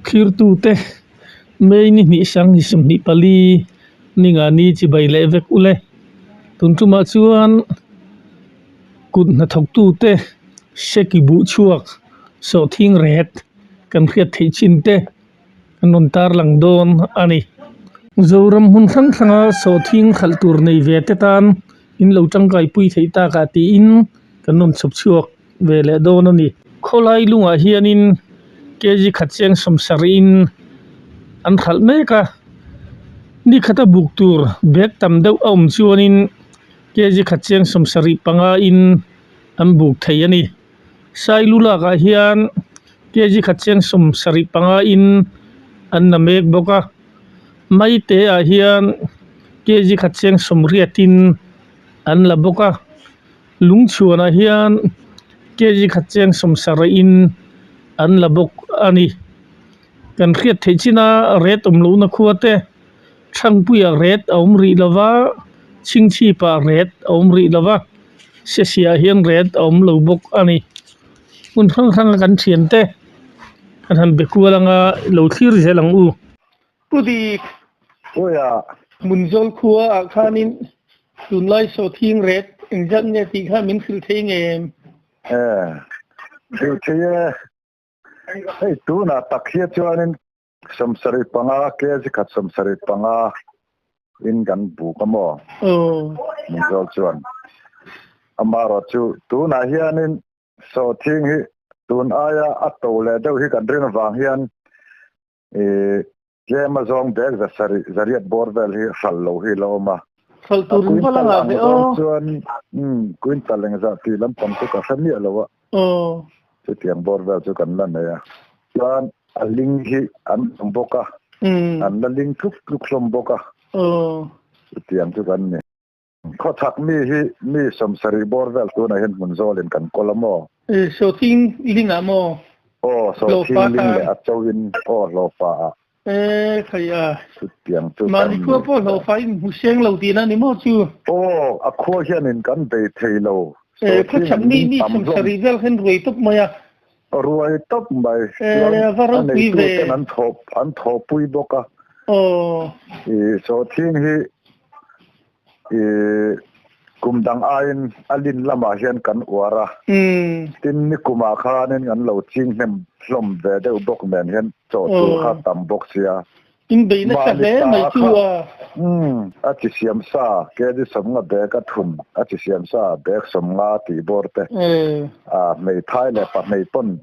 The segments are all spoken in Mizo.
Thirtute May ni hnih sang 24 ninga ni chibai leh vek ule. Tun tumah chuan kut hnathawktute seki buh chhuak sawhthing ret kan hriat theih chin te an rawn tarlang dawn a ni. Zoram hmun hrang hranga sawhthing khalh tur nei ve te tan in lo tangkaipui theih takah tiin kan rawn chhawp chhuak ve leh dawn a ni. Khawlai lungah hianin kg khat cheng sawmsarihin an hralh mek a, ni khata buk tur bag tam deuh a awm chuanin kg khat cheng sawmsarih pangain an buk thei a ni. Sailu lakah hian kg khat cheng sawmsarih pangain an la mek bawk a, Maite ah hian kg khat cheng sawmriatin an la bawk a. Lungchhuanah hian kg khat cheng sawmsaraihin an la bawk a ni. Kan hriat theih chin a ret awm lohna khua te Thangpuiah ret a awm rih lova, Chhingchhipah ret a awm rih lova, Sesiah hian ret a awm lo bawk a ni. Hmun hrang hranga kan thiante kan han be kual anga lo thlir zel ang u. Pu Dik, Puia. Hmunzawl khua ah khanin tunlai sawhthing ret engzat nge tih kha min hrilh thei nge em? E, hrilh thei e. Hei tunah tak hian chuanin 75, kg khat 75 in kan buk a maw? Aw. Hmunzawl chuan. Amaherawh chu tunah hianin sawhthing hi tun aia a to leh deuh hi kan rin avang hian I tlem a zawng bag za sarih zariat bawr vel hi hral lo hi la awm a. Hral A tur in va la quintal ngah ang ve zawng aw. chuan umm quintal engzah tih lampang chu ka hre miah lo a. Aw. Chutiang bawr vel chu kan la nei a. Chuan a ling hi an awm bawk a. Umm. An la ling tluk tluk hlawm bawk a. Aw. Chutiang chu kan ni. Khawchhak mi hi mi 70 bawr vel tunah hian hmun zawlin kan kawl a maw? Sawhthing ling ah maw? Aw, sawhthing ling leh a chauhin aw hlawhfa ah. E khai a. Chutiang chu kan Mahni khua pawh hlawhfa in hmu seng lo tihna ni maw chu? Aw, a khua hianin kan bei thei lo. E, Sawhthing khawchhak mi ling mi tam hlawm. 70 vel khan ruai tawp mai a. Ruai tawp mai. E, Chuan a va a ropui neitu ve. ten an thawh an thawhpui bawk a. Aw. I sawhthing hi I kum dang aiin a lin lamah hian kan uar a. Tin, nikumah khanin an lo ching hnem hlawm ve deuh bawk nen hian chaw tur kha tam bawk sia. In bei nasa Mahni hle ta mai chu kha a. Umm, a chi siam sa, kg 50 bag a thun, a chi siam sa bag 50 tih bawr te, a hmeithai leh pahmei pawn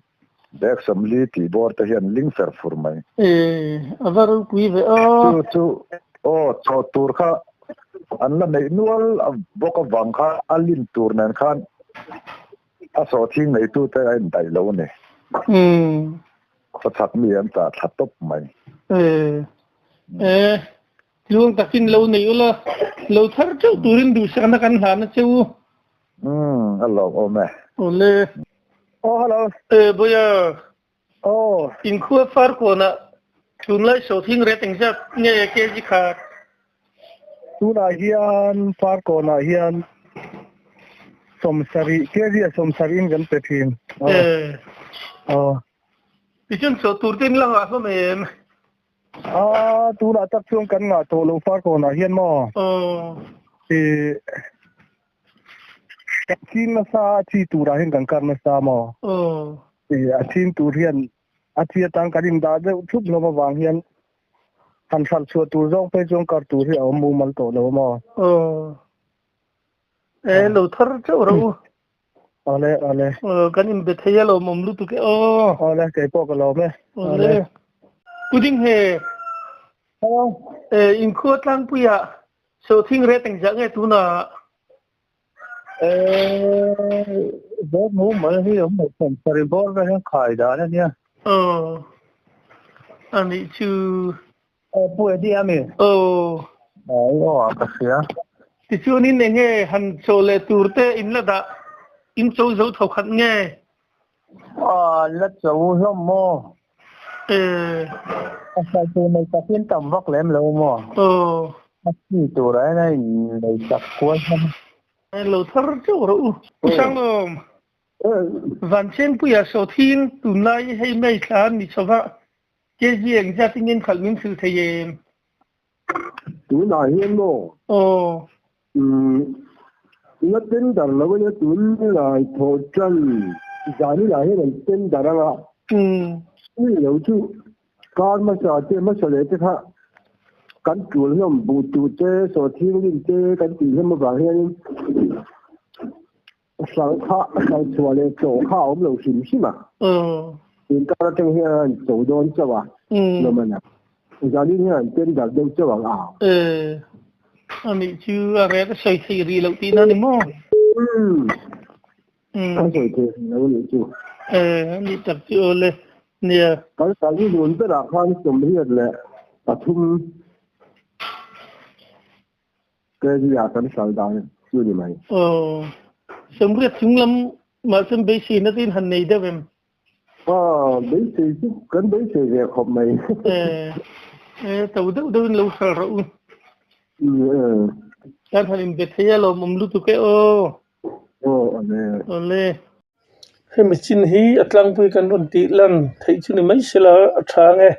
bag 40 tih bawr te hian ling fer fur mai. E, a va ropui ve aw. Chu chu aw, chaw tur kha an la neih nual bawk avang kha a lin tur nen khan a sawhthing neitute a indaih lo a ni. Umm. Khawchhak mi an chah thla tawp mai. E, e, tluang takin lo nei ula, lo thar teuh turin duhsakna kan hlan a che u. Umm, a lawm awm e. Awle. Aw, hello. E, Boya. Aw. Inkhua Farkawnah tunlai sawhthing ret engzat nge kg khat? Tunah hian Farkawnah hian 70, kg a 70 in kan pe thin. E. Aw. Tichuan chaw tur te in la nghah hlawm em? A, tunah tak chuan kan nghah tawh lo Farkawnah hian maw? Aw. I kan ching nasa a chi turah hian kan kar nasa maw? Aw. I a ching tur hian a chi atang kan indah deuh thup hlawm avang hian han hralh chhuah tur zawng phei chuan kar tur hi a awm mumal tawh lo maw? Aw. E, lo thar teuh rawh u. Awle, awle. Aw, kan inbe thei a lawmawm lutuk e aw. Awle, kei pawh ka lawm e. Awle. Pu Dinghe. Hello. E, inkhua tlangpuiah sawhthing ret engzah nge tunah? E, bawr mumal hi awm lo thawm sarih bawr vel hian khai dan a nia. Aw, anih chu. Aw Pu Eddie a mi? Aw. Aw i aw ah ka hria. Tichuanin eng nge han chaw leh tur te in la dah in cho zo tho khat nge? Aw la cho hlawm maw? Ee. A hrai tur nei tak in tam vak lem lo maw? Aw. A chi tur ah hian a in nei tak kual hlawm a. Lo thar teuh rawh u. Pu Sanglawm. Vanchengpuia sawhthing tunlai hei mai thla an ni chho va. Kg engzat in ngen khalh min hrilh thei em? Tunah hian maw? Aw. Umm la tender lo ania tun lai thawh tan zani lah hian an tender anga. Umm. Ni lo chu kar hmasa te hmasa leh te kha kan tul hlawm buh tuh te sawhthing lim te kan tih hlawm avang hianin Hralh kha hralh chhuah leh chaw kha a awm lo hrim hrim a. Inkar atang hian an cho dawn chauh a, lawm a. Zanin hian an tender deuh chauh ang a. E, a nih chu a rek a sawi theih rih loh tihna a ni maw? Umm, a sawi theih rih lo a nih chu. E, a nih tak chu aw le, nia. Kan sali lun berah khan 83 Kg ah kan hral dan chu ni mai. Aw, 80 chung lam mah chuan beisei na te in han nei deuh em? Aw, beisei chu kan beisei ve khawp mai. E, e, to deuh deuh in lo hral rawh u. Kan han inbe thei a lawmawm lutuk e aw. Aw, awle. Awle. Hemi chin hi a tlangpui kan rawn tih lan theih chu ni mai sela a tha ang e.